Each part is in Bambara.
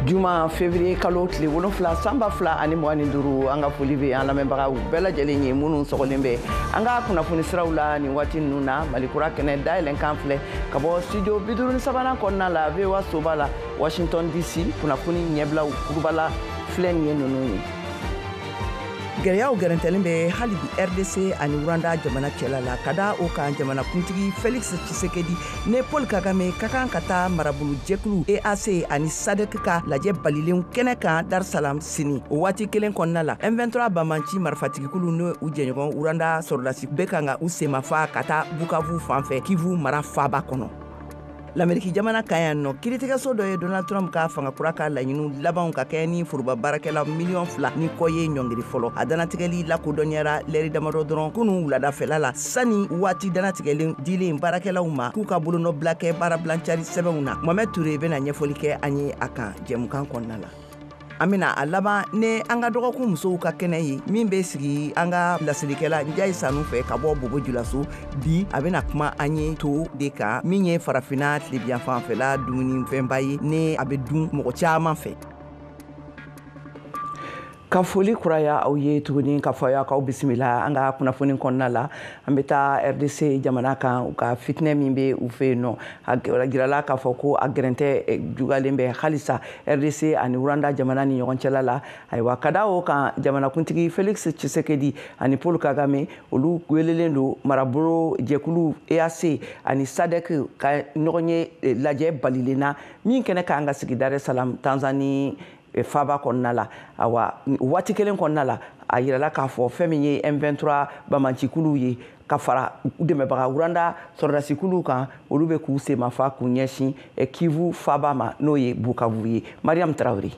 Juma, février kalo tile 7, san 2025, an ka foli bɛ an lamɛnbagaw bɛɛ lajɛlen ye minnu sɔgɔlen bɛ an ka kunnafoni siraw la nin waati ninnu na. Malikura kɛnɛ dayɛlɛn kan filɛ ka bɔ studio 53nan kɔnɔna la, VOA soba la, Washington DC. Kunnafoni ɲɛbilaw kurubala filɛ nin ye ninnu ye. Gɛlɛyaw gɛrɛntɛlen bɛ hali bi RDC ani Rwanda jamana cɛla la. Ka da o kan, jamanakuntigi Felix Tshisekedi ne Paul Kagame ka kan ka taa marabolo jɛkulu EAC ani SADC ka lajɛ balilenw kɛnɛ kan Dar Salam sini. O waati kelen kɔnɔna la, M23 banbanci marifatigikulu n'o u jɛɲɔgɔn Rwanda sɔrɔdasi bɛ kan ka u senmafa ka taa Bukavu fan fɛ, Kivu mara faaba kɔnɔ. Lameriki jamana kan yan nɔ, kiiritigɛso dɔ ye Donald Trump ka fangakura ka laɲiniw labanw ka kɛ ni foroba baarakɛla miliyɔn 2 ni kɔ ye ɲɔngiri fɔlɔ. A danatigɛli lakodɔnyara lɛri damadɔ dɔrɔn kunu wuladafɛla la, sani waati danatigɛlen dilen baarakɛlaw ma k'u ka bolonɔbila kɛ baarabilancari sɛbɛnw na. Mohamɛd Ture bɛna ɲɛfɔli kɛ an ye a kan jɛmukan kɔnɔna la. An bena a laban ne an ka dɔgɔkun musow ka kɛnɛ ye min be sigi an ka laselikɛla Njayi Sanu fɛ ka bɔ Bobo Julaso. Bi, a bena kuma an ye to de kan, min ye Farafina tilebiyan fanfɛla dumunifɛnba ye, ni a be dun mɔgɔ caaman fɛ. Ka foli kuraya aw ye tuguni, ka fɔ aw k'aw bisimila an ka kunnafoni kɔnɔna la. An bɛ taa RDC jamana kan. U ka fitinɛ min bɛ u fɛ yen nɔ, a jirala k'a fɔ ko a gɛrɛntɛ jugalen bɛ halisa RDC ani Rwanda jamana ni ɲɔgɔn cɛla la. Ayiwa, ka da o kan, jamanakuntigi Felix Tshisekedi ani Paul Kagame, olu welelen don marabolo jɛkulu EAC ani SADC ka ɲɔgɔn ye lajɛ balilen na min kɛnɛ kan ka sigi Dar es Salaam, Tanzanie faba kɔnɔna la. Awa, waati kelen kɔnɔna la, a yirala k'a fɔ fɛn min ye M23 bamancikuluw ye ka fara u dɛmɛbaga Rwanda sɔrɔdasikuluw kan, olu bɛ k'u senmafa k'u ɲɛsin Kivu faba ma, n'o ye Bukavu ye. Mariam Tarawele.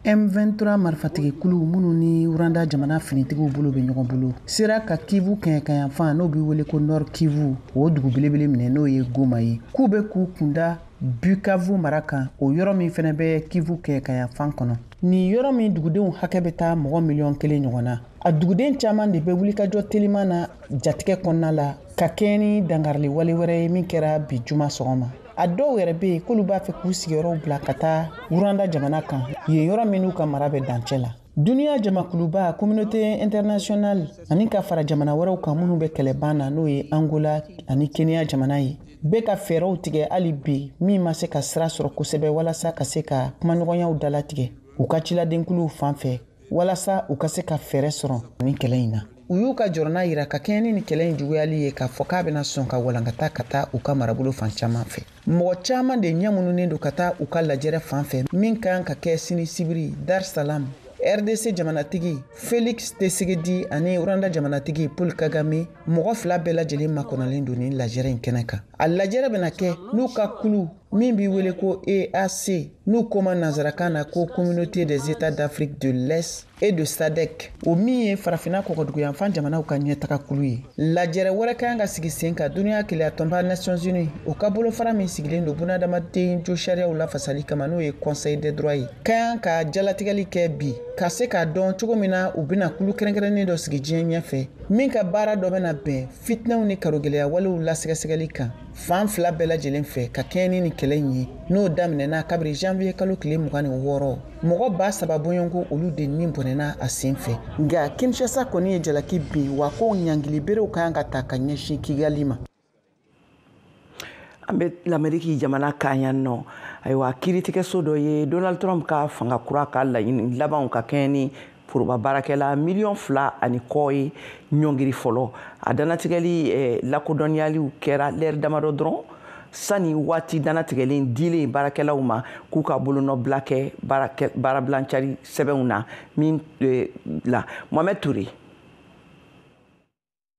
M23 marifatigi kulu minnu ni Rwanda jamana finitigiw bolo bɛ ɲɔgɔn bolo sera ka Kivu kɛɲɛkayanfan, n'o bɛ wele ko Nord Kivu, o dugu belebele minɛ, n'o ye Goma ye, k'u bɛ k'u kunda Bukavu mara kan, o yɔrɔ min fana bɛ Kivu kɛɲɛkayanfan kɔnɔ. Nin yɔrɔ min dugudenw hakɛ bɛ taa mɔgɔ miliyɔn 1 ɲɔgɔn na, a duguden caman de bɛ wulikajɔ teliman na jatigɛ kɔnɔna la ka kɛɲɛ ni dankarili wale wɛrɛ ye min kɛra bi juma sɔgɔma. A dɔw yɛrɛ bɛ yen k'olu b'a fɛ k'u sigiyɔrɔw bila ka taa Rwanda jamana kan, yen yɔrɔ min n'u ka mara bɛ dancɛ la. Duniya jamakuluba, communauté internationale, ani ka fara jamana wɛrɛw kan minnu bɛ kɛlɛban na, n'o ye Angola ani Kenya jamana ye, bɛ ka fɛɛrɛw tigɛ hali bi min ma se ka sira sɔrɔ kosɛbɛ walasa ka se ka kumaɲɔgɔnyaw dalatigɛ u ka ciladenkuluw fan fɛ, walasa u ka se ka fɛɛrɛ sɔrɔ nin kɛlɛ in na. U y'u ka jɔrɔna yira ka kɛɲɛ ni nin kɛlɛ in juguyali ye, k'a fɔ k'a bɛna sɔn ka walankata ka taa u ka marabolo fan caman fɛ. Mɔgɔ caman de ɲɛmununen don ka taa u ka lajɛrɛ fan fɛ min kan ka kɛ sini sibiri Dar Salam. RDC jamanatigi Felix Tshisekedi ani Rwanda jamanatigi Paul Kagame, mɔgɔ fila bɛɛ lajɛlen makɔnɔlen don nin lajɛrɛ in kɛnɛ kan. A lajɛrɛ bɛna kɛ n'u ka kulu min b'i wele ko EAC, n'u koma nanzarakan na ko Communauté des États d'Afrique de l'Est, et de SADC, o min ye Farafinna kɔgɔduguyanfan jamanaw ka ɲɛtaga kulu ye. Lajɛrɛ wɛrɛ kan ka sigi sen kan duniya keleya tɔnba, Nations Unies, o ka bolofara min sigilen don bunadamaden jo sariyaw lafasali kama, n'o ye Conseil des droits ye, ka kan ka jalatigɛli kɛ bi ka se k'a dɔn cogo min na u bɛna kulu kɛrɛnkɛrɛnnen dɔ sigi diɲɛ ɲɛfɛ min ka baara dɔ bɛna bɛn fitinɛw ni karogɛlɛya walew lasɛgɛsɛgɛli kan fan fila bɛɛ lajɛlen fɛ, ka kɛɲɛ ni nin kɛlɛ in ye, n'o daminɛna kabiri janvier kalo tile 26. Mɔgɔ 3000 bɔɲɔgɔnko, olu de ni bɔnɛna a sen fɛ. Nka Kinshasa kɔni ye jalaki bin wa ko ɲangili berew ka kan ka ta ka ɲɛsin Kigali ma. An bɛ Lameriki jamana kan yan nɔ. Ayiwa, kiiritigɛso dɔ ye Donald Trump ka fanga kura ka laɲini labanw ka kɛɲɛ ni foroba baarakɛla miliyɔn 2 ani kɔ ye ɲɔngiri fɔlɔ. A danatigɛli lakodɔnniyaliw kɛra lɛri damadɔ dɔrɔn sani waati danatigɛlen dilen baarakɛlaw ma k'u ka bolonɔbila kɛ baarabilancari sɛbɛnw na min la. Mohamɛd Ture.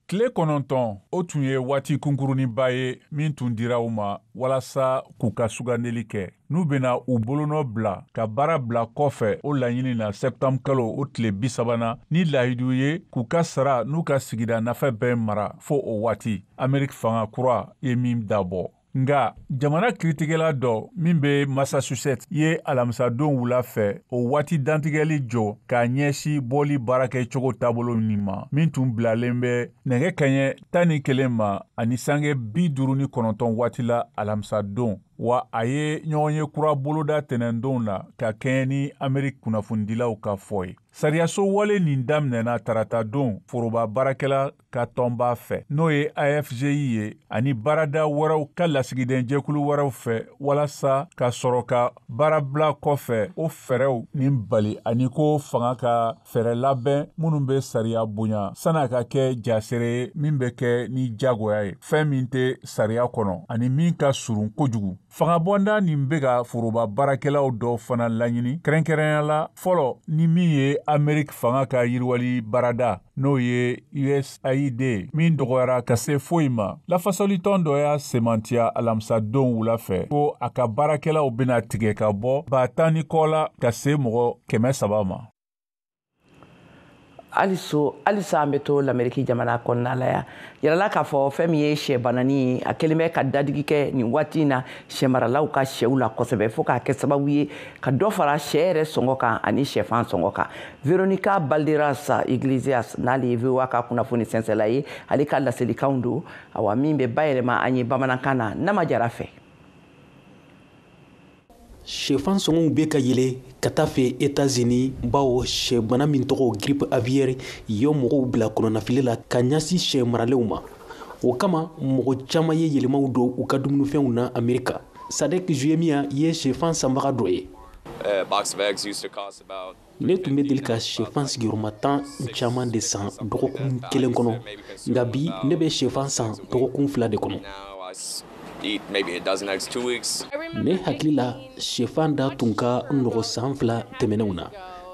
Tile 9, o tun ye waati kunkuruninba ye min tun dira u ma walasa k'u ka sugandeli kɛ, n'u bena u bolonɔ bila ka baara bila kɔfɛ o laɲini na sɛptanburu kalo o tile 30nan, ni layidu ye k'u ka sara n'u ka sigida nafa bɛɛ mara fo o waati, Ameriki fanga kura ye min dabɔ. Nga jamana kiritigɛla dɔ min bɛ Massachusetts ye alamisadon wula fɛ o waati dantigɛli jɔ k'a ɲɛsin bɔli baarakɛcogo taabolo nin ma, min tun bilalen bɛ nɛgɛ kaɲɛ 11 ma ani sange 59 waati la alamisadon. Wa a ye ɲɔgɔnye kura boloda tɛnɛndon na ka kɛɲɛ ni Ameriki kunnafonidilaw ka fɔ ye. Sariyaso wale nin daminɛna taratadon foroba baarakɛla ka tɔnba fɛ, n'o ye AFGI ye, ani baarada wɛrɛw ka lasigidenjɛkulu wɛrɛw fɛ, walasa ka sɔrɔ ka baarabila kɔfɛ o fɛɛrɛw nin bali, ani ko fanga ka fɛɛrɛ labɛn minnu bɛ sariya bonya san'a ka kɛ jasere ye min bɛ kɛ ni jagoya ye, fɛn min tɛ sariya kɔnɔ ani min ka surun kojugu. Fangabɔnda nin bɛ ka foroba baarakɛlaw dɔw fana laɲini, kɛrɛnkɛrɛnnenya la fɔlɔ ni min ye Ameriki fanga ka yiriwali baarada, n'o ye USAID, min dɔgɔyara ka se foyi ma. Lafasalitɔn dɔ y'a semantiya alamisadon wula fɛ ko a ka baarakɛlaw bɛna tigɛ ka bɔ 10,000 ni kɔ la ka se mɔgɔ 300 ma. Halisa an bɛ to l'Amérique jamana kɔnɔna la yan. Yirala k'a fɔ fɛn min ye sɛ banani ye, a kɛlen bɛ ka dadigi kɛ nin waati in na sɛmaralaw ka sɛw la kosɛbɛ, fo k'a kɛ sababu ye ka dɔ fara sɛ yɛrɛ sɔngɔ kan ani sɛfan sɔngɔ kan. Veronica Balderas Iglesias, n'ale ye VOA ka kunnafoni sɛnsɛla ye, ale ka laselikanw don, awa min bɛ bayɛlɛma an ye bamanankan na Nama Jara fɛ. Sɛfan sɔngɔw bɛ ka yɛlɛ ka taa fɛ États-Unis, bawo sɛbana min tɔgɔ grippe aviaire ye mɔgɔw bila kɔnɔnafili la ka ɲɛsin sɛ maralenw ma. O kama mɔgɔ caman ye yɛlɛmaw don u ka dumunifɛnw na Amerika. Sadek Juemia ye sɛfan sanbaga dɔ ye. Ne tun bɛ deli ka sɛfan sigiyɔrɔma 10 caman de san dɔgɔkun kelen kɔnɔ, nka bi ne bɛ sɛfan san dɔgɔkun 2 de kɔnɔ. Ne hakili la sɛfan da tun ka nɔgɔ san 2 tɛmɛnenw na,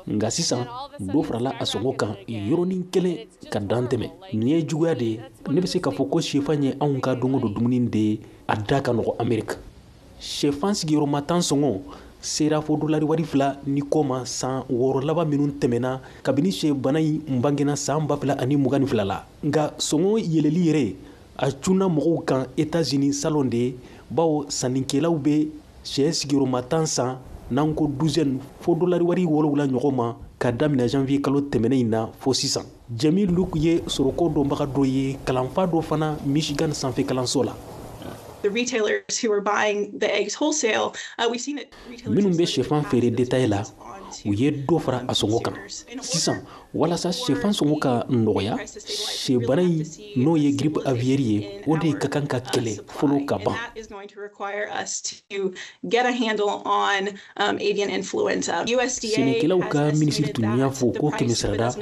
nka sisan dɔ farala a sɔngɔ kan yɔrɔnin kelen ka dan tɛmɛ. Nin ye juguya de ye. Ne bɛ se k'a fɔ ko sɛfan ye anw ka don o don dumuni de ye, a da ka nɔgɔ Amerika. Sɛfan sigiyɔrɔma 10 sɔngɔ sera fo $2 ni kɔ ma san 6 laban minnu tɛmɛna kabini sɛbana in bangena san 2022 la. Nka sɔngɔ yɛlɛli yɛrɛ a cunna mɔgɔw kan États-Unis salon de, bawo sannikɛlaw bɛ sɛ sigiyɔrɔma 10 san n'an ko douzaine fo $7 ɲɔgɔn ma ka daminɛ janvier kalo tɛmɛnen in na fo sisan. Jamie Luke ye sɔrɔko dɔnbaga dɔ ye, kalanfa dɔ fana Michigan sanfɛ kalanso la. Minnu bɛ sɛfan feere détail la, u ye dɔ fara a sɔngɔ kan sisan walasa sɛfan sɔngɔ ka nɔgɔya. Sɛbana in, n'o ye grippe aviaire ye, o de ka kan ka kɛlɛ fɔlɔ ka ban. Sɛnɛkɛlaw ka minisiri tun y'a fɔ ko 120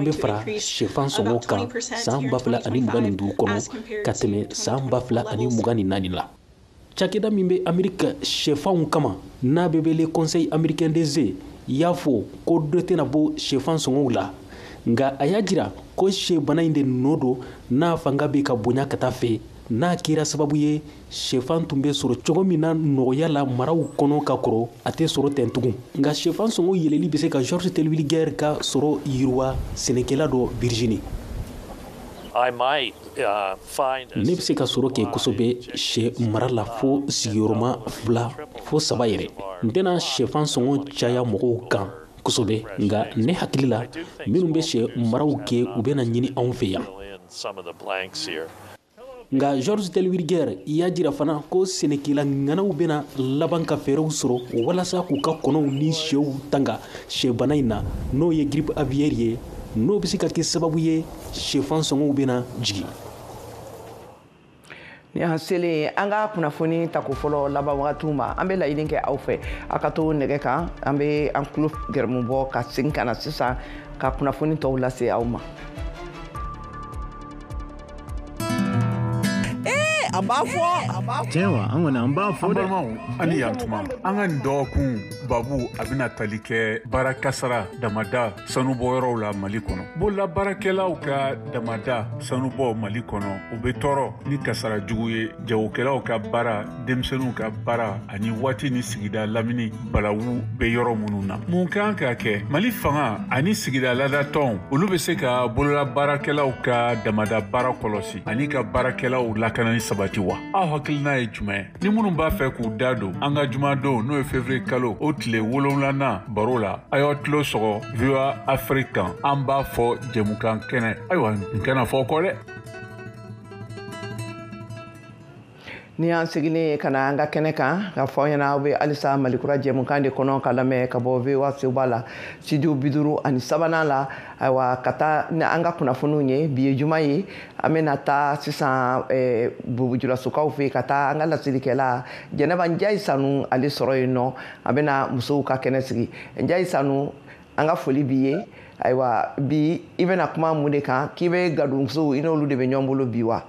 bɛ fara sɛfan sɔngɔ kan san 2025 kɔnɔ ka tɛmɛ san 2024 la. Cakɛda min bɛ Amerika sɛfanw kama, n'a bɛ wele Conseil américain des œufs, y'a fɔ ko dɔ tɛna bɔ sɛfan sɔngɔw la, nka a y'a jira ko sɛbana in de nɔ don n'a fanga bɛ ka bonya ka taa fɛ, n'a kɛra sababu ye sɛfan tun bɛ sɔrɔ cogo min na nɔgɔya la maraw kɔnɔ ka kɔrɔ, a tɛ sɔrɔ ten tugun. Nka sɛfan sɔngɔ yɛlɛli bɛ se ka George Terwilliger ka sɔrɔ yiriwa, sɛnɛkɛla dɔ Virginie. Ne bɛ se ka sɔrɔ kɛ kosɛbɛ sɛ mara la fo sigiyɔrɔma 2 fo 3 yɛrɛ. N tɛna sɛfan sɔngɔ caya mɔgɔw kan kosɛbɛ, nka ne hakili la minnu bɛ sɛ maraw kɛ, u bɛna ɲini anw fɛ yan. Nka George Terwilliger y'a jira fana ko sɛnɛkɛla ŋanaw bɛna laban ka fɛɛrɛw sɔrɔ walasa k'u ka kɔnɔw ni sɛw tanga sɛbana in na, n'o ye grippe aviaire ye, n'o bɛ se ka kɛ sababu ye sɛfan sɔngɔw bɛna jigin. Ni an selen an ka kunnafoni tako fɔlɔ laban wagatiw ma, an bɛ laɲini kɛ aw fɛ aw ka to nɛgɛ kan, an bɛ an tulo gɛrɛmu bɔ ka segin ka na sisan ka kunnafoni tɔw lase aw ma. A b'a fɔ tiɲɛ wa, an kɔni an b'a fɔ dɛ. An balimaw, ani yantuma, an ka nin dɔgɔkun babu a bɛna tali kɛ baara kasara damada sanubɔyɔrɔw la Mali kɔnɔ. Bololabaarakɛlaw ka damada sanubɔ Mali kɔnɔ, u bɛ tɔɔrɔ ni kasara jugu ye, jagokɛlaw ka baara, denmisɛnninw ka baara ani waati ni sigida lamini balawu bɛ yɔrɔ minnu na. Mun kan ka kɛ? Mali fanga ani sigida ladatɔnw, olu bɛ se ka bololabaarakɛlaw ka damada baara kɔlɔsi ani ka baarakɛlaw lakanani sabati wa? Aw hakilina ye jumɛn? Ni minnu b'a fɛ k'u da don an ka jumadon, n'o ye février kalo o tile 7nan baro la, a y'aw tulo sɔgɔ VOA Afrique kan, an b'a fɔ jɛmukan kɛnɛ. Ayiwa, n kana fɔ kɔ dɛ. Ni y'an seginnen ka na an ka kɛnɛ kan ka fɔ aw ɲɛna, aw bɛ halisa Malikura jɛmukan de kɔnɔ ka lamɛn ka bɔ VOA Seba la, studio 53nan la. Ayiwa, ka taa ni an ka kunnafoniw ye, bi ye juma ye, an bɛna taa sisan Bobojulasokaw fɛ yen ka taa an ka laselikɛla Jɛnɛba Njayi Sanu ale sɔrɔ yen nɔ. A bɛna musow ka kɛnɛ sigi. Njayi Sanu, an ka foli b'i ye. Ayiwa, bi i bɛna kuma mun de kan? K'i bɛ gadonmusow, i n'olu de bɛ ɲɔgɔn bolo bi wa?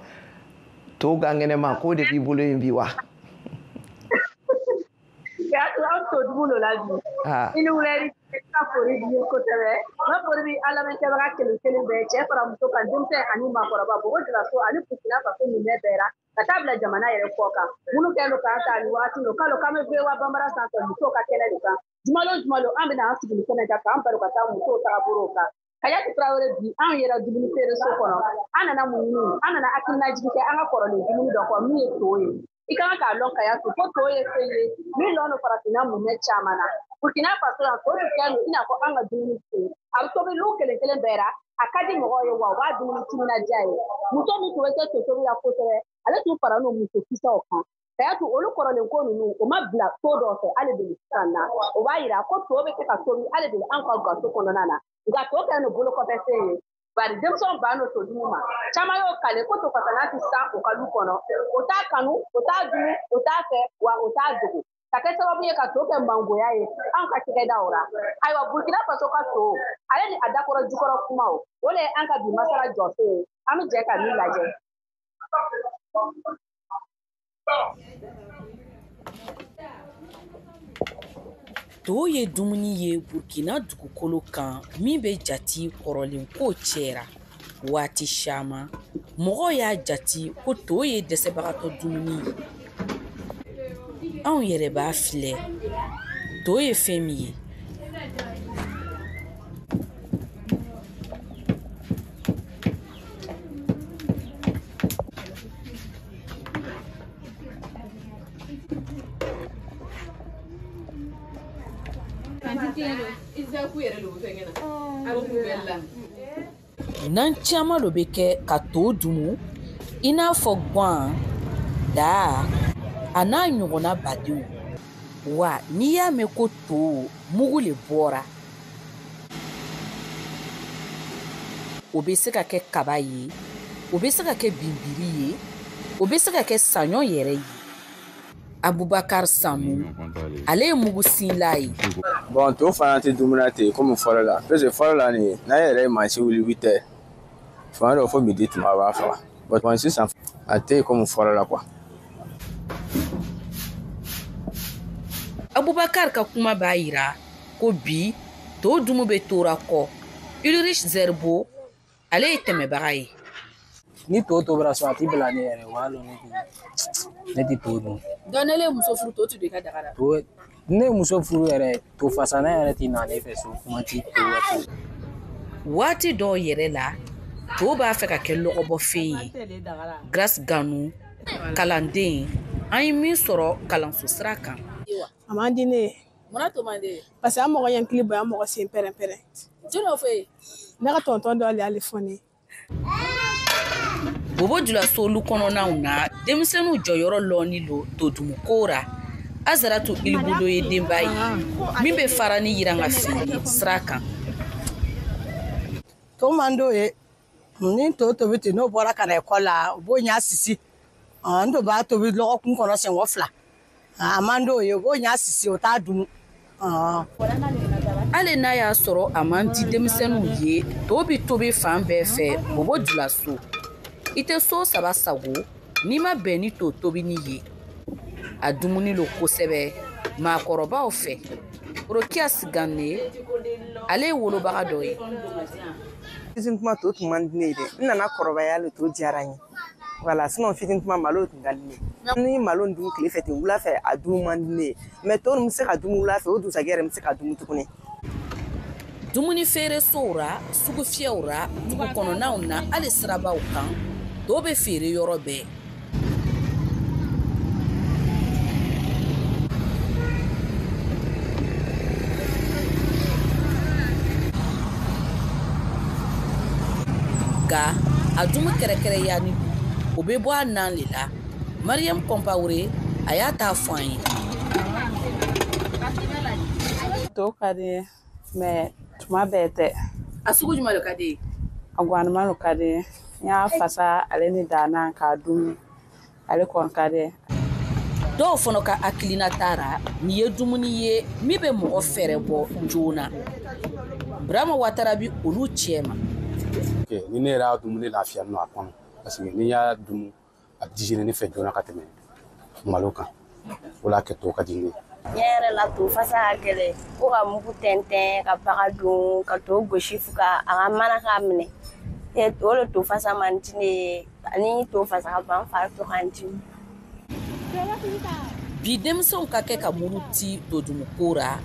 To gangɛnɛma k'o de b'i bolo yen bi wa? An to dugu lo la bi. I ni wulɛri, ka foli b'i ye kosɛbɛ. N ka foli bɛ an lamɛnnikɛbaga kelen kelen bɛɛ, cɛ fara muso kan, denmisɛn ani maakɔrɔba, Bobo Julaso ani Burkina Faso ninnu bɛɛ la, ka taa bila jamana yɛrɛ kɔ kan. Minnu kɛlen don k'an ta nin wagati in, k'a lɔn k'an bɛ VOA Bambara sanfɛ musow ka kɛnɛ de kan. Juma o juma an bɛna an sigi nin kɛnɛ kan k'an baro ka taa musow tagabolow kan. Kayatu Tarawele, bi anw yɛrɛ dumuni feere so kɔnɔ, an nana mun ɲini? An nana hakilinajigin kɛ an ka kɔrɔlen dumuni dɔ kɔ min ye to ye. I ka kan k'a lɔn Kayatu ko to ye fɛn ye min lɔn don farafinna mumɛ caman na. Burkina Faso yan, to bɛ kɛ i n'a fɔ an ka dumuni fɛ, a bɛ tobi lu kelen kelen bɛɛ la, a ka di mɔgɔw ye wa u b'a dumuni timinadiya ye. Muso min tun bɛ se to tobi la kosɛbɛ, ale tun fara n'o muso kisɛw kan. Kayatu, olu kɔrɔlen ko ninnu, o ma bila to dɔ fɛ hali bi sisan na. O b'a yira ko to bɛ se ka tobi hali bi an ka gaso kɔnɔna na, nka to kɛlen don bolo kɔfɛ fɛn ye, bari denmisɛnw ban don to dumu ma. Caman y'o kale ko to fasana tɛ san u ka du kɔnɔ, o t'a kanu, o t'a dun, o t'a fɛ, wa o t'a dogo, ka kɛ sababu ye ka to kɛ mangoya ye anw ka cakɛdaw la. Ayiwa, Burkina Faso ka to, ale ni a dakɔrɔ jukɔrɔ kumaw, o de ye an ka bi masala jɔsen ye. An bɛ jɛ ka min lajɛ. To ye dumuni ye Burkina dugukolo kan min bɛ jati kɔrɔlen ko cɛra. Waati caman, mɔgɔw y'a jati ko to ye dɛsɛbagatɔ dumuni ye. Anw yɛrɛ b'a filɛ, to ye fɛn min ye. Nan caman lo bɛ kɛ ka to dumu, i n'a fɔ guwan, daa, a n'a ɲɔgɔnna badenw. Wa n'i y'a mɛn ko to, mugu le bɔra. O bɛ se ka kɛ kaba ye, o bɛ se ka kɛ binbiri ye, o bɛ se ka kɛ saɲɔ yɛrɛ ye. Abubakar Sanu, ale ye mugu sinla ye. Bon, to fana tɛ dumuni ten komi fɔlɔ la, parce que fɔlɔ la nin, n'an yɛrɛ ye mansin wuli 8 heures, tuma dɔw fo midi tuma b'a faga. Bon, sisan a tɛ yen komi fɔlɔ la quoi. Abubakar ka kuma b'a yira ko bi to dumu bɛ tora kɔ. Ulrich Zerbo, ale ye tɛmɛbaga ye. Ni to tobira so, a ti bila ne yɛrɛ, o b'a lɔn ne ti to dun. Donc ne ye muso furu, to ti don i ka daga la? To, ne ye muso furu yɛrɛ, to fasana yɛrɛ ti na ne fɛ so, kuma ti to ka to. Waati dɔw yɛrɛ la, to b'a fɛ ka kɛ lɔgɔbɔfɛn ye. Grace Ganu, kalanden an ye min sɔrɔ kalanso sira kan. A man di ne ye. Munna to man di ye? Parce que an mɔgɔ ɲɛkili bonya, an mɔgɔ sen pɛrɛn pɛrɛn. Jɔn y'o fɔ e ye? Ne ka tɔntɔn dɔ de y'ale fɔ ne ye. Bobo Julasolu kɔnɔnaw na, denmisɛnninw jɔyɔrɔ lɔɔni lo todumuko ra. Azaratu Ilibudo ye denba ye min bɛ fara ni yiranga feere sira kan. To man d'o ye. Ni to tobi ten, n'o bɔra ka na ekɔli la, u b'o ɲa sisi. N don b'a tobi lɔgɔkun kɔnɔ siɲɛ fila. A man d'o ye, u b'o ɲa sisi, o t'a dun. Hali n'a y'a sɔrɔ a man di denmisɛnninw ye, to bɛ tobi fan bɛɛ fɛ Bobo Julaso. I tɛ so saba sago n'i ma bɛn ni to tobini ye. A dumuni lo kosɛbɛ maakɔrɔbaw fɛ. Rokiya Siganne, ale ye wolobaga dɔ ye. Fitini tuma, to tun man di ne ye dɛ. N nana kɔrɔbaya le, to diyara n ye. Voilà, sinon fitini tuma, malo tun ka di ne ye. Ni malo dun tile fɛ ten, wula fɛ a dun man di ne ye, mais to nin bɛ se ka dun wula fɛ, o dugusajɛ yɛrɛ n bɛ se ka dun tuguni. Dumuni feere sow ra, sugu fiyɛw ra, dugu kɔnɔnaw na, hali sirabaw kan, to bɛ feere yɔrɔ bɛɛ. Nka a dumu kɛrɛkɛrɛyanin don, o bɛ bɔ a nan le la. Mariam Compaoré a y'a ta fɔ an ye. To ka di n ye mais tuma bɛɛ tɛ. A sugu jumɛn de ka di ye? A guwanima de ka di n ye. N y'a fasa ale ni danna k'a dun, ale kɔni ka di n ye. Dɔw fana ka hakilina taara nin ye dumuni ye min bɛ mɔgɔ fɛɛrɛ bɔ joona. Burama Watara bi olu cɛ ma. Ni ne yɛrɛ y'a dun, ne lafiya nɔ a kɔnɔ parce que ni y'a dun a bɛ digérer ne fɛ joona ka tɛmɛ malo kan, o la kɛ to ka di ne ye. Tiɲɛ yɛrɛ la to fasa ka gɛlɛn, ko ka mugu tɛntɛn ka baga don ka to gosi fo ka a ka mana k'a minɛ, o de to fasa man di ne ye, ani to fasa ka ban fari to ka n dimi. Bi denmisɛnw ka kɛ ka muruti todumuko ra,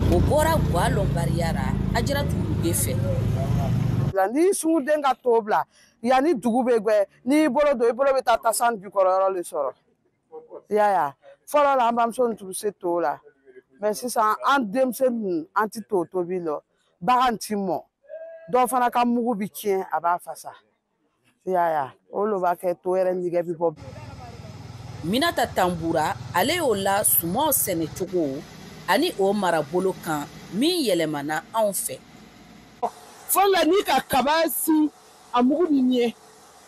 o bɔra gwa lɔnbariya ra Ajaratu Wuge fɛ. Ni sunguden ka to bila yanni dugu bɛ gbɛ, n'i bolo don i bolo bɛ taa tasan jukɔrɔ yɔrɔ de sɔrɔ. I y'a ye fɔlɔ la an bamuso tun bɛ se to la, mɛ sisan an denmisɛnnin an tɛ to tobi lɔ, bagan ti mɔ, dɔw fana ka mugu bi tiɲɛ a b'a fasa. I y'a ye o de b'a kɛ to yɛrɛ nɛgɛ bi bɔ. Minata Tambura ale y'o la sumanw sɛnɛcogo ani o marabolo kan min yɛlɛmana anw fɛ. Fɔlɔ la n'i ka kaba sin a mugu b'i ɲɛ,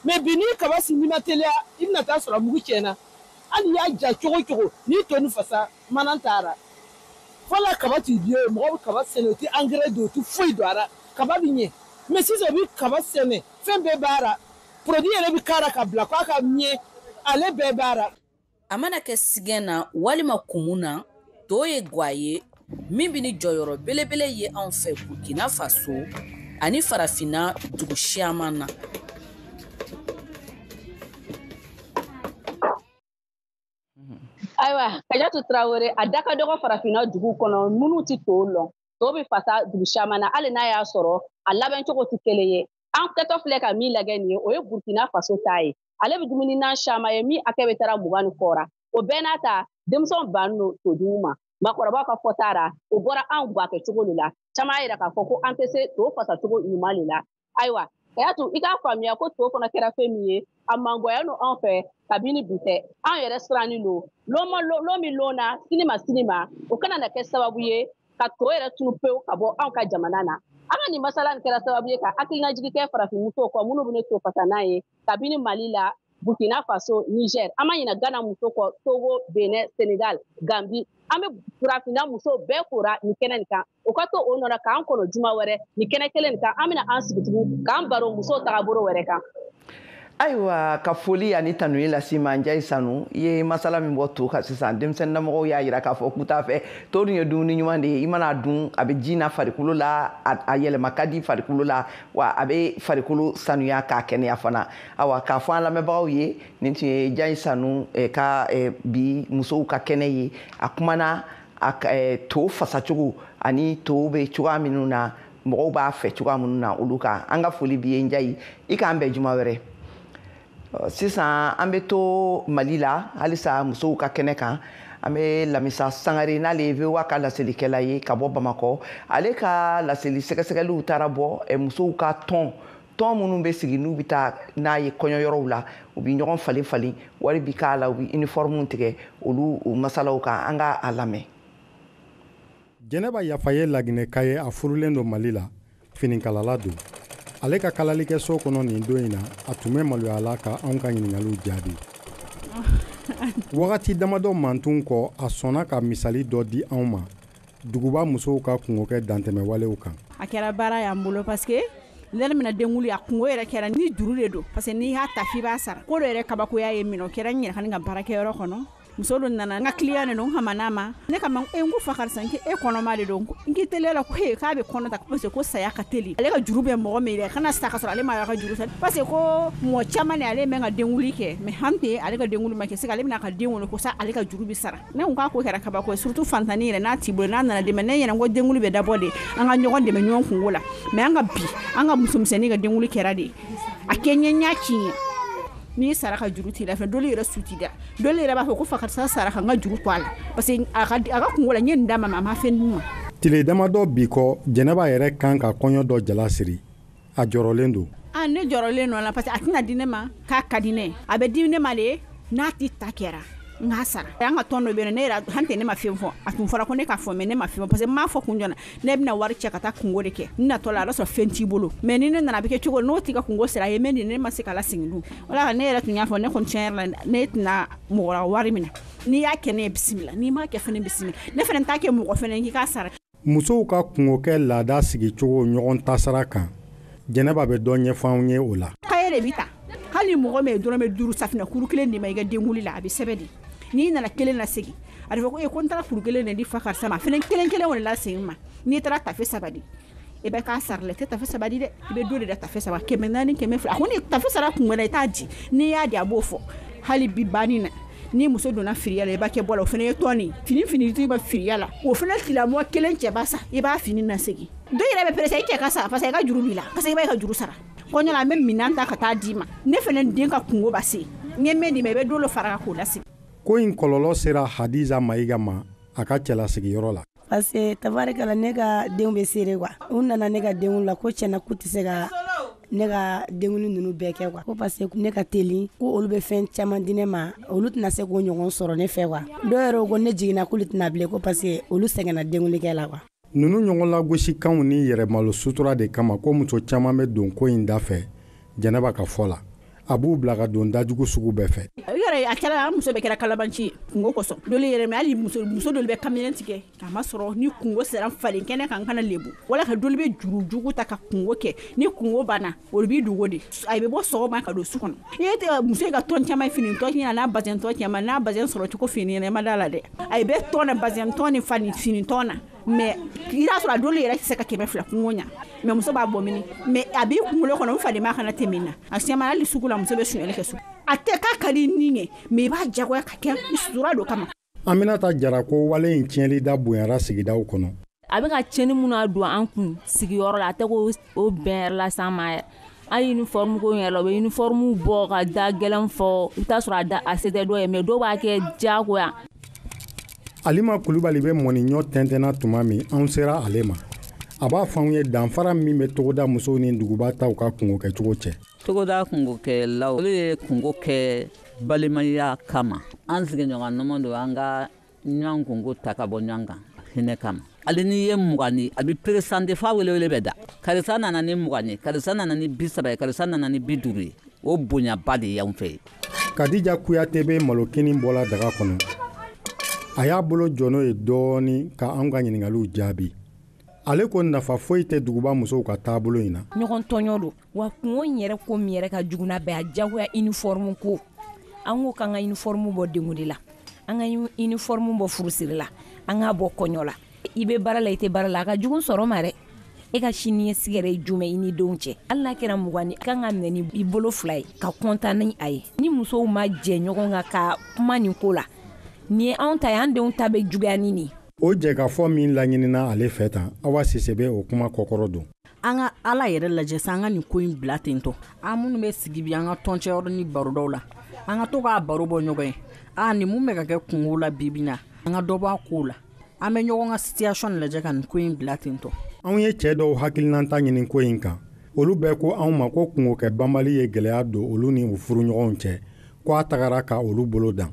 mɛ bi n'i kaba sin n'i ma teliya i bɛna taa sɔrɔ a mugu tiɲɛna. Hali y'a ja cogo cogo n'i to ni fasa mana taara. Fɔlɔ kaba t'i di ye, mɔgɔ bɛ kaba sɛnɛ o tɛ angɛrɛ don o tɛ foyi don a la, kaba bɛ ɲɛ. Mɛ sisan u bɛ kaba sɛnɛ fɛn bɛɛ b'a la, produit yɛrɛ bɛ k'a la ka bila k'a ka ɲɛ, ale bɛɛ b'a la. A mana kɛ sigɛn na walima kumu na, to ye gwa ye min bɛ ni jɔyɔrɔ belebele ye anw fɛ Burkina Faso ani farafinna dugu siyaman na. Ayiwa, Kajatu Tarawele, a da ka dɔgɔ farafinna dugu kɔnɔ minnu tɛ to lɔn, to bɛ fasa dugu caman na hali n'a y'a sɔrɔ a labɛncogo tɛ kelen ye. An kɛtɔ filɛ ka min lajɛ nin ye, o ye Burkina Faso ta ye. Ale bɛ dumuni na caman ye min hakɛ bɛ taara 20 ni kɔ ra. O bɛɛ n'a ta, denmisɛnw bannen don to dun ma. Maakɔrɔbaw ka fɔta ra, o bɔra anw gwa kɛcogo de la. Caman y'a yira k'a fɔ ko an tɛ se to fasacogo ɲuman de la. Ayiwa, Kajatu, i k'a faamuya ko to fana kɛra fɛn min ye, a mangoya don anw fɛ kabini bi tɛ. Anw yɛrɛ sirannen don. Lon min lon na, sini ma sini ma, o kana na kɛ sababu ye ka to yɛrɛ tunu pewu ka bɔ anw ka jamana na. An ka nin masala nin kɛra sababu ye ka hakilinajigi kɛ farafinmusow kɔ minnu bɛ ne to fasa n'a ye kabini Mali la, Burkina Faso, Niger. An ma ɲinɛ Ghana muso kɔ, Togo, Benin, Senegal, Gambie. An bɛ farafinna musow bɛɛ kora nin kɛnɛ nin kan. O ka to o nɔ la k'an kɔnɔ juma wɛrɛ nin kɛnɛ kelen nin kan, an bɛna an sigi tugun k'an baro musow tagabolo wɛrɛ kan. Ayiwa, ka foli ani tanuni lase ma Njayi Sanu. I ye masala min bɔ to kan sisan, denmisɛnninamɔgɔw y'a yira k'a fɔ k'u t'a fɛ. To dun ye dumuni ɲuman de ye, i mana dun a bɛ ji na farikolo la, a yɛlɛma ka di farikolo la, wa a bɛ farikolo sanuya k'a kɛnɛya fana. Awa, k'a fɔ an lamɛnbagaw ye, nin tun ye Njayi Sanu ka bi musow ka kɛnɛ ye. A kumana a to fasacogo ani to bɛ cogoya minnu na, mɔgɔw b'a fɛ cogoya minnu na olu kan. An ka foli b'i ye Njayi, i k'an bɛn juma wɛrɛ. Sisan an bɛ to Mali la halisa musow ka kɛnɛ kan. An bɛ Lamisa Sangare, n'ale ye VOA ka laselikɛla ye ka bɔ Bamakɔ. Ale ka laseli sɛgɛsɛgɛliw taara bɔ musow ka tɔn minnu bɛ sigi n'u bɛ taa n'a ye kɔɲɔyɔrɔw la, u bɛ ɲɔgɔn falen falen, wari bi k'a la, u bɛ uniforme tigɛ, olu masalaw kan. An ka a lamɛn. Jɛnɛba Yafa ye Laginɛka ye, a furulen don Mali la, finikalala don. Ale ka kalalikɛ so kɔnɔ nin don in na, a tun bɛ maloya la ka anw ka ɲininkaliw jaabi. Wagati damadɔ mantun kɔ, a sɔnna ka misali dɔ di anw ma duguba musow ka kungokɛ dantɛmɛwalew kan. A kɛra baara y'an bolo parce que lɛri mina denwuli a kungo yɛrɛ kɛra ni juru de don, parce que n'i y'a ta f'i b'a sara. Ko dɔ yɛrɛ kabakoya ye minɛ, o kɛra n yɛrɛ ka baarakɛyɔrɔ kɔnɔ. Muso dɔ nana n ka client de don, n hamana ma. Ne ka ma n ko fa karisa, n e kɔnɔma de don, n k'i teliya la ko he k'a bɛ kɔnɔ ta parce que ko saya ka teli. Ale ka juru bɛ mɔgɔ min yɛrɛ kana sa ka sɔrɔ ale ma ka juru sara, parce que ko mɔgɔ caman de ale mɛn ka denwuli kɛ, mais han tɛ ale ka denwuli ma kɛ, c'est que ale bɛna ka den wolo ko sa ale ka juru bɛ sara. Ne ko k'a ko kɛra kabako ye, surtout fantani yɛrɛ n'a t'i bolo n'a nana dɛmɛ. Ne yɛrɛ ko denwuli bɛ dabɔ de an ka ɲɔgɔn dɛmɛ ɲɔgɔn kungo la, mais an ka bi an ka musomisɛnnin ka denwuli kɛra de a kɛ ɲɛ ci ɲɛ. N'i sara ka juru t'i la fɛn dɔw yɛrɛ su t'i da, dɔw yɛrɛ b'a fɔ ko fa karisa sara ka n ka juru to a la parce que a ka kungo la n ye nin d'a ma, a ma fɛn d'u ma. Tile damadɔ bi kɔ, Jɛnɛba yɛrɛ kan ka kɔɲɔ dɔ jala siri, a jɔrɔlen don. Ne jɔrɔlen don a la parce que a tɛna di ne ma k'a ka di ne ye, a bɛ di ne ma de N'a t'i ta kɛra n k'a sara. An ka tɔn dɔ bɛ yen, ne yɛrɛ han tɛ ne ma fɛn fɔ, a tun fɔra ko ne k'a fɔ, mais ne ma fɛn fɔ parce que n m'a fɔ kun jɔn na. Ne bɛna wari cɛ ka taa kungo de kɛ, n natɔ la a y'a sɔrɔ fɛn t'i bolo, mais ni ne nana a bɛ kɛ cogo n'o t'i ka kungo sara a ye min di, ne ma se k'a lasegin dun. Wala ne yɛrɛ tun y'a fɔ, ne kɔni tiɲɛ yɛrɛ la ne tɛna mɔgɔ la wari minɛ. N'i y'a kɛ ne ye bisimila, n'i m'a kɛ fɛnɛ bisimila, ne fɛnɛ t'a kɛ mɔgɔ fɛnɛ k'i k'a sara. Musow ka kungokɛ laada sigicogo ɲɔgɔn tasara kan, Jɛnɛba bɛ dɔ ɲɛfɔ anw ye o la. Kaye de bɛ ta, hali ni mɔgɔ min ye dɔrɔmɛ 5 safinɛ kuru kelen d'i ma i ka denkuli la, a bɛ sɛbɛn de. N'i nana kelen lasegin, a bɛ fɔ ko ko n taara kuru kelen de di fa karisa ma, a fana kelen kelen o de lasegin ma. N'i taara tafe 3 di, i bɛ k'a sara la, i tɛ tafe 3 di dɛ, i bɛ dɔ de da tafe 3, 400, 200. A ko ni tafe sara kun wɛrɛ i t'a di, n'i y'a di a b'o fɔ. Hali bi banni na, ni muso donna firiya la, i b'a kɛ bɔ la, o fana ye tɔn de ye. Fini t'i ma firiya la, o fana tigilamɔgɔ kelen cɛ b'a sa, i b'a fini lasegin. Dɔw yɛrɛ bɛ pressé i cɛ ka sa parce que i ka juru b'i la, parce que i b'a ka juru sara. Kɔɲɔ la an bɛ minɛn ta ka taa d'i ma, ne fana den ka kungo ba se, n ye min d'i ma i bɛ dɔ fara k'o lasegin. Ko in kɔlɔlɔ sera Hadiza Mayiga ma a ka cɛlasigiyɔrɔ la. Parce que tabarikala ne ka denw bɛ seere quoi. U nana ne ka denw la ko tiɲɛna k'u tɛ se ka ne ka denkuli ninnu bɛɛ kɛ quoi. Ko parce que ne ka teli, ko olu bɛ fɛn caman di ne ma, olu tɛna se k'o ɲɔgɔn sɔrɔ ne fɛ quoi. Dɔw yɛrɛ ko ne jiginna k'olu tɛna bilen ko parce que olu sɛgɛnna denkulikɛ la quoi. Ninnu ɲɔgɔn lagosikanw ni yɛrɛmalo sutura de kama ko muso caman bɛ don ko in da fɛ, Jɛnɛba ka fɔ la. A b'u bila ka don dajugu sugu bɛɛ fɛ. Yɛrɛ a kɛra an muso bɛɛ kɛra kalabanci ye kungo kosɔn. Dɔw yɛrɛ mɛ hali muso dɔw bɛ kamalen tigɛ k'a ma sɔrɔ ni kungo sera falen kɛnɛ kan kana lebu. Wala ka dɔw bɛ juru jugu ta ka kungo kɛ, ni kungo banna olu b'i dogo de. A bɛ bɔ sɔgɔma ka don su kɔnɔ. I tɛ muso ka tɔn caman fini tɔ tiɲɛna n'a bazɛn tɔ caman n'a bazɛn sɔrɔ cogo fini ɲɛna ma da la dɛ. A bɛ tɔn na bazɛn tɔn ni fani fini tɔn na. Mais i y'a sɔrɔ a dɔw yɛrɛ tɛ se ka 200 kungo ɲa, mais muso b'a bɔ mini, mais a b'i kunkolo kɔnɔ n faden ma kana tɛmɛ na. A siɲɛ hali sugu la muso bɛ sonyali kɛ sugu. A tɛ k'a ka di ni ye, mais i b'a jagoya ka kɛ sutura dɔ kama. Aminata Jara ko wale in tiɲɛli da bonyara sigidaw kɔnɔ. A bɛ ka tiɲɛni minnu don an kun sigiyɔrɔ la, a tɛ k'o bɛn yɛrɛ la s'an ma yɛrɛ. An ye uniforme ko in yɛrɛ la, u bɛ uniforme bɔ ka da gɛlɛn fɔ, i bɛ taa sɔrɔ a se tɛ dɔw ye, mais dɔw b'a kɛ diyagoya. Alima Kulubali bɛ mɔniɲɔ tɛntɛnna tuma min, anw sera ale ma. A b'a fɔ anw ye danfara min bɛ togoda musow ni duguba taw ka kungo kɛcogo cɛ. Togoda kungokɛlaw olu ye kungo kɛ balimaya kama. An sigiɲɔgɔn nɔmɔ don an ka ɲɔgɔn kungo ta ka bɔ ɲɔgɔn kan hinɛ kama. Hali n'i ye 20 ye, a bɛ peresande f'a welewele bɛ da. Karisa nana ni 20 ye, karisa nana ni 30 ye, karisa nana ni 50 ye. O bonyaba de y'anw fɛ yen. Kadija Kuyate bɛ malokini bɔla daga kɔnɔ. A y'a bolo jɔ n'o ye dɔɔnin ka anw ka ɲininkaliw jaabi. Ale ko nafa foyi tɛ duguba musow ka taabolo in na. Ɲɔgɔn tɔɲɔ don wa kungo in yɛrɛ ko min yɛrɛ ka jugu n'a bɛɛ, a diyagoya uniforme ko. An ko k'an ka uniforme bɔ denkuli la, an ka uniforme bɔ furusiri la, an k'a bɔ kɔɲɔ la. I bɛ baara la, i tɛ baara la, a ka jugu sɔrɔ ma dɛ. E ka siniɲɛsigi yɛrɛ ye jumɛn i ni denw cɛ? Hali n'a kɛra 20 ye, i kan ka minɛ ni i bolo 2 ye ka kɔntan ni a ye. Ni musow ma jɛ ɲɔgɔn kan ka kuma nin ko la, nin ye anw ta ye, an denw ta bɛ juguya ni nin. O jɛkafɔ min laɲinina ale fɛ tan, Awa Sise bɛ o kuma kɔkɔrɔ don. An ka Ala yɛrɛ lajɛ sa, an ka nin ko in bila ten tɔ. An minnu bɛ sigi bi an ka tɔncɛyɔrɔ ni barodaw la, an ka to k'a baro bɔ ɲɔgɔn ye. Aa nin mun bɛ ka kɛ kungo la bi bi in na, an ka dɔ bɔ a kow la. An bɛ ɲɔgɔn ka situation lajɛ ka nin ko in bila ten tɔ. Anw ye cɛ dɔw hakilinata ɲini ko in kan. Olu bɛɛ ko anw ma ko kungokɛ banbali ye gɛlɛya don olu ni u furuɲɔgɔnw cɛ, ko a tagara ka olu bolo dan.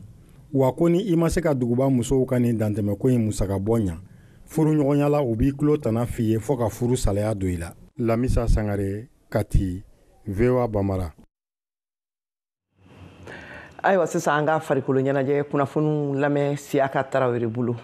Wa ko ni i ma se ka duguba musow ka nin dantɛmɛko in musaka bɔ ɲa, furuɲɔgɔnya la u b'i tulo tana f'i ye fo ka furu salaya don i la. Lamisa Sangare, Kati, VOA Bambara. Ayiwa sisan an ka farikolo ɲɛnajɛ kunnafoniw lamɛn Siyaka Tarawele bolo.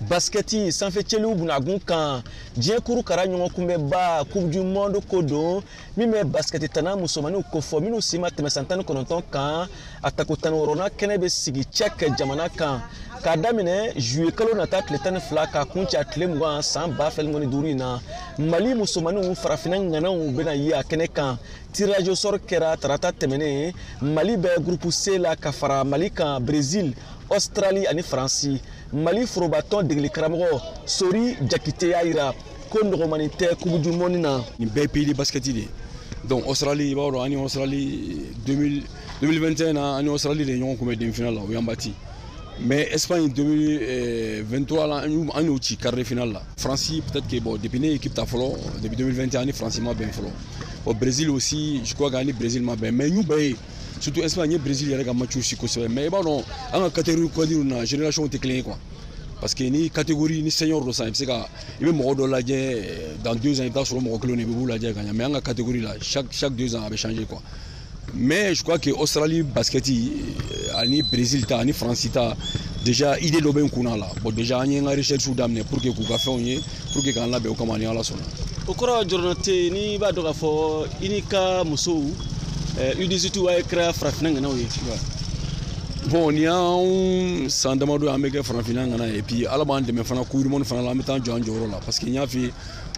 Basketi sanfɛ cɛliw bunagun kan diɲɛ kuru kara ɲɔgɔn kunbɛnba Coupe du Monde ko don min bɛ basketi tana musomaninw kofɔ minnu si ma tɛmɛ san 19 kan. A tako 16nan kɛnɛ bɛ sigi Tchèque jamana kan k'a daminɛ juillet kalo nata tile 12 k'a kuncɛ a tile 20 san 2025 in na. Mali musomaninw farafinna ŋanaw bɛna ye a kɛnɛ kan. Tirage au sort kɛra tarata tɛmɛnen. Mali bɛ groupe C la ka fara Mali kan Brésil, Australie ani Faransi. Mali forobatɔn degeli karamɔgɔ Sori Jakite y'a yira ko nɔgɔmani tɛ Coupe du Monde na. Nin bɛɛ ye pays de basket de ye. Donc Australie, i b'a dɔn an ni Australie 2021 na an ni Australie de ye ɲɔgɔn kunbɛn demi-finale la, o y'an bati. Mais Espagne 2023 la an y'o ci quart de finale la. France peut-être que bon depuis ne équipe ta fɔlɔ depuis 2021 an ni France ma bɛn fɔlɔ. Bon Brésil aussi, je crois qu'an ni Brésil ma bɛn, mais n y'u bɛɛ ye. Surtout Espagne, n ye Brésil yɛrɛ ka match si kosɛbɛ, mais i b'a dɔn an ka catégorie na, génération tɛ kelen ye quoi. Parce que ni catégorie ni senior dɔ san, i bɛ se ka i bɛ mɔgɔ dɔ lajɛ dans 2 ans, i bɛ taa sɔrɔ mɔgɔ kelen de bɛ b'u lajɛ ka ɲɛ, mais an ka catégorie la, chaque 2 ans a bɛ changer quoi. Mais je crois que Australie basket ani Brésil ta ani France ta, déjà idée dɔ bɛ n kunna la. Bon, déjà an ye n ka recherche daminɛ pour que k'u ka fɛnw ye, pour que k'an labɛn o kama ni Ala sɔnna. O kɔrɔ jɔrɔnɔ tɛ yen n'i b'a dɔn k'a fɔ i n'i ka musow U18 a ye kɛra farafinna ŋanaw ye. Bon, ni y'anw san damadɔ an bɛ kɛ farafinna ŋana ye, et puis Ala b'an dɛmɛ fana coupe du monde fana la, an bɛ taa jɔ an jɔyɔrɔ la, parce que n y'a f'i ye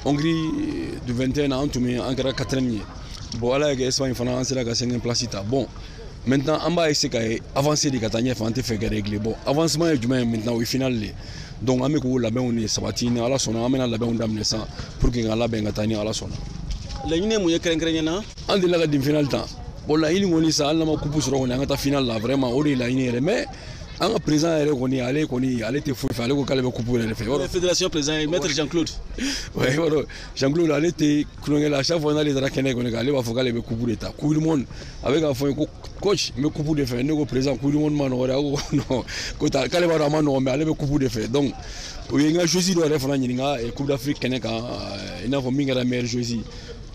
Hongrie du 21 na, an tun bɛ an kɛra 4e ye. Bon, Ala y'a kɛ Espagne fana an sera ka 5e place ta. Bon, maintenant an b'a essayer ka avancer de ka taa ɲɛfɛ, an tɛ fɛ ka régler. Bon, avancement ye jumɛn ye maintenant? O ye finale de ye. Donc an bɛ k'o labɛnw de sabati, ni Ala sɔnna an bɛna labɛnw daminɛ sisan pour que k'an labɛn ka taa ni Ala sɔnna. Laɲini ye mun ye kɛrɛnkɛrɛnnenya na? An delila ka demi finale ta. Bon, laɲini kɔni sa, hali n'an ma coupe sɔrɔ kɔni, an ka taa finale la, vraiment o de ye laɲini yɛrɛ. Mais an ka président yɛrɛ kɔni, ale kɔni ale tɛ foyi fɛ, ale ko k'ale bɛ coupe yɛrɛ de fɛ. Fédération président ye maître Jean-Claude. Ouais, i b'a dɔn Jean-Claude ale tɛ kulonkɛ la, à chaque fois n'ale taara kɛnɛ kɔni kan, ale b'a fɔ k'ale bɛ coupe de ta. Coupe du monde, a bɛ k'a fɔ n ye ko coach, n bɛ coupe de fɛ. Ne ko président, coupe du monde ma nɔgɔ dɛ. A ko non, ko ta k'ale b'a dɔn a ma nɔgɔ, mais ale bɛ coupe de fɛ. Donc o ye n ka joueuse dɔ yɛrɛ fana ɲininka coupe d'Afrique kɛnɛ kan, i n'a fɔ min kɛra meilleure joueuse,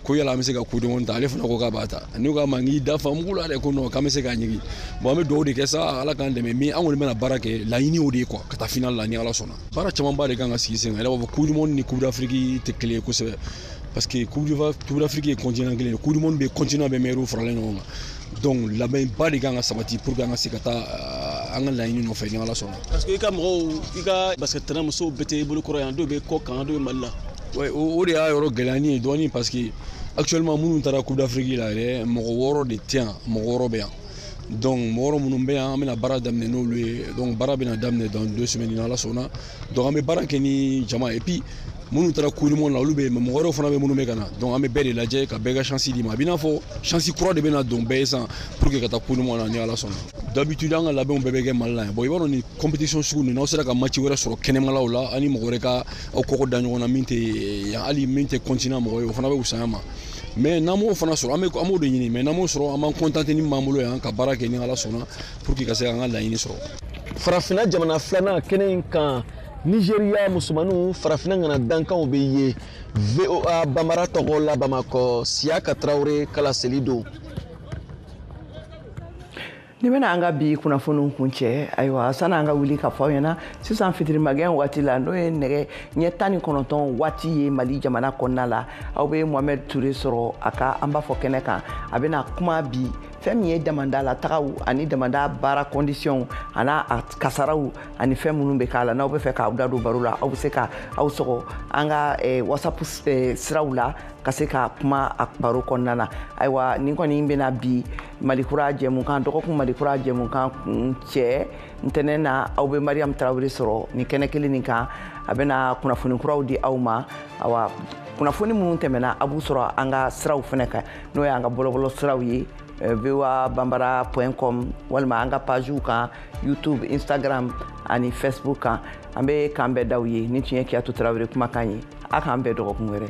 ko yala an bɛ se ka coupe du monde ta? Ale fana ko k'a b'a ta. Ne ko a ma n k'i da fa mugu la dɛ, ko non, k'an bɛ se k'a ɲigin. Bon, an bɛ dugawu de kɛ sa, Ala k'an dɛmɛ. Min an kɔni bɛna baara kɛ, laɲini o de ye quoi, ka taa finale la ni Ala sɔnna. Baara camanba de kan ka sigi sen kan. I b'a fɔ coupe du monde ni coupe d'Afrique tɛ kelen ye kosɛbɛ, parce que coupe d'Afrique ye continent kelen ye, coupe du monde bɛ continent bɛɛ meilleur faralen ɲɔgɔn kan. Donc labɛnba de kan ka sabati pour que an ka se ka taa an ka laɲini nɔfɛ ni Ala sɔnna. Parce que i ka mɔgɔw, i ka basket musow bɛɛ tɛ i bolo kɔrɔ yan, dɔw bɛ kɔ kan, dɔw bɛ Mali la. Ouais, o de y'a yɔrɔ gɛlɛyani ye dɔɔni, parce que actuellement minnu taara coupe d'Afrique la yɛrɛ, mɔgɔ 6 de tɛ yan, mɔgɔ 6 bɛ yan. Donc mɔgɔ 6 minnu bɛ yan, an bɛna baara daminɛ n'olu ye. Donc baara bɛna daminɛ dans 2 semaines ni Ala sɔnna. Donc an bɛ baara kɛ ni jama ye, et puis minnu taara coupe du monde la, olu bɛ yen, mais mɔgɔ wɛrɛw fana bɛ minnu bɛ ka na. Donc an bɛ bɛɛ de lajɛ ka bɛɛ ka chance d'i ma. A b'i n'a fɔ chance kura de bɛna don bɛɛ ye sisan pour que ka taa coupe du monde la ni Ala sɔnna. D'habitude an ka labɛnw bɛɛ bɛ kɛ Mali la yan. Bon, i b'a dɔn ni compétition sugu ninnu, n'aw sera ka match wɛrɛ sɔrɔ kɛnɛmalaw la, ani mɔgɔ wɛrɛ ka aw kɔkɔ da ɲɔgɔn na min tɛ yan, hali min tɛ continent mɔgɔ ye, o fana bɛ fisaya ma. Mais n'an m'o fana sɔrɔ, an b'o de ɲini, mais n'an m'o sɔrɔ, an b'an contenter ni min b'an bolo yan ka baara kɛ ni Ala sɔnna pour que ka se k'an ka laɲini sɔrɔ. Farafinna jamana filanan kɛnɛ in kan, Nigeria musomaninw farafinna ŋana dankanw bɛ ye. VOA Bambara tɔgɔ la Bamakɔ, Siyaka Tarawele kalaseli don. Ni bɛna an ka bi kunnafoniw kun cɛ, ayiwa, sani an ka wuli ka fɔ aw ɲɛna sisan fitirimagɛn waati la, n'o ye nɛgɛ ɲɛ 19 waati ye Mali jamana kɔnɔna la, aw bɛ Mohamed Touré sɔrɔ a ka an b'a fɔ kɛnɛ kan. A bɛna kuma bi fɛn min ye damanda la tagaw ani damanda baara condition a n'a kasaraw ani fɛn minnu bɛ k'a la. N'aw bɛ fɛ k'aw da don baro la, aw bɛ se ka aw sɔgɔ an ka WhatsApp siraw la ka se ka kuma a baro kɔnɔna na. Ayiwa, nin kɔni bɛna bi Malikura jɛmukan, dɔgɔkun Malikura jɛmukan kun cɛ ntɛnɛn na, aw bɛ Mariam Tarawele sɔrɔ nin kɛnɛ kelen nin kan. A bɛna kunnafoni kuraw di aw ma. Awa, kunnafoni minnu tɛmɛna, a b'u sɔrɔ an ka siraw fɛnɛ kan, n'o y'an ka bɔlɔbɔlɔ siraw ye, voabambara.com, walima an ka pagew kan YouTube, Instagram ani Facebook kan. An bɛ k'an bɛɛ daw ye. Nin tun ye Kiyatu Tarawele kumakan ye. A k'an bɛɛ dɔgɔkun wɛrɛ.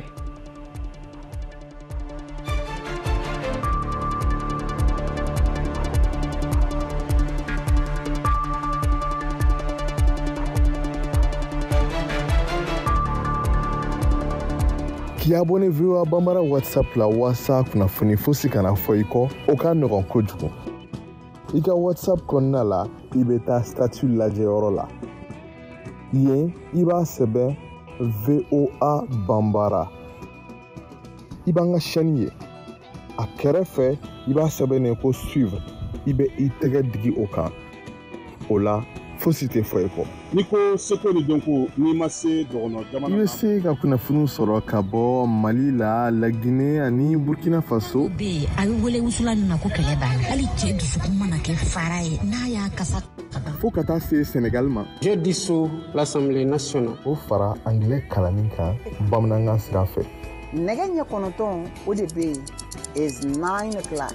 K'i abonné VOA Bambara WhatsApp la walasa kunnafoni fosi kana fɔ i kɔ, o ka nɔgɔn kojugu. I ka WhatsApp kɔnɔna la, i bɛ taa statut lajɛyɔrɔ la. Yen, i b'a sɛbɛn VOA Bambara. I b'an ka chaîne ye. A kɛrɛfɛ, i b'a sɛbɛn ko suivre. I bɛ i tɛgɛ digi o kan. O la, fosi tɛ fɔ i kɔ. N'i ko seko ni dɔnko, n'i ma se dɔgɔnɔ jamana I bɛ se ka kunnafoniw sɔrɔ ka bɔ Mali la, Laginɛ ani Burkina Faso. Bɛ yen, a bɛ wele wusula min ma ko kɛlɛ banna, hali cɛ dusukun mana kɛ fara ye n'a y'a kasa. Fo ka taa se Senegal ma. Je dissous l'Assemblée nationale. O fara angilɛ kalanni kan bamanankan sira fɛ. Nɛgɛ ɲɛ 9 o de bɛ yen is 9 o'clock.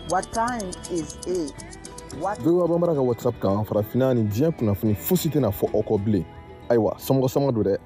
What time is it? VOA Bambara ka WhatsApp kan, farafinna ni diɲɛ kunnafoni fosi tɛna fɔ aw kɔ bilen. Ayiwa, somɔgɔ sama don dɛ.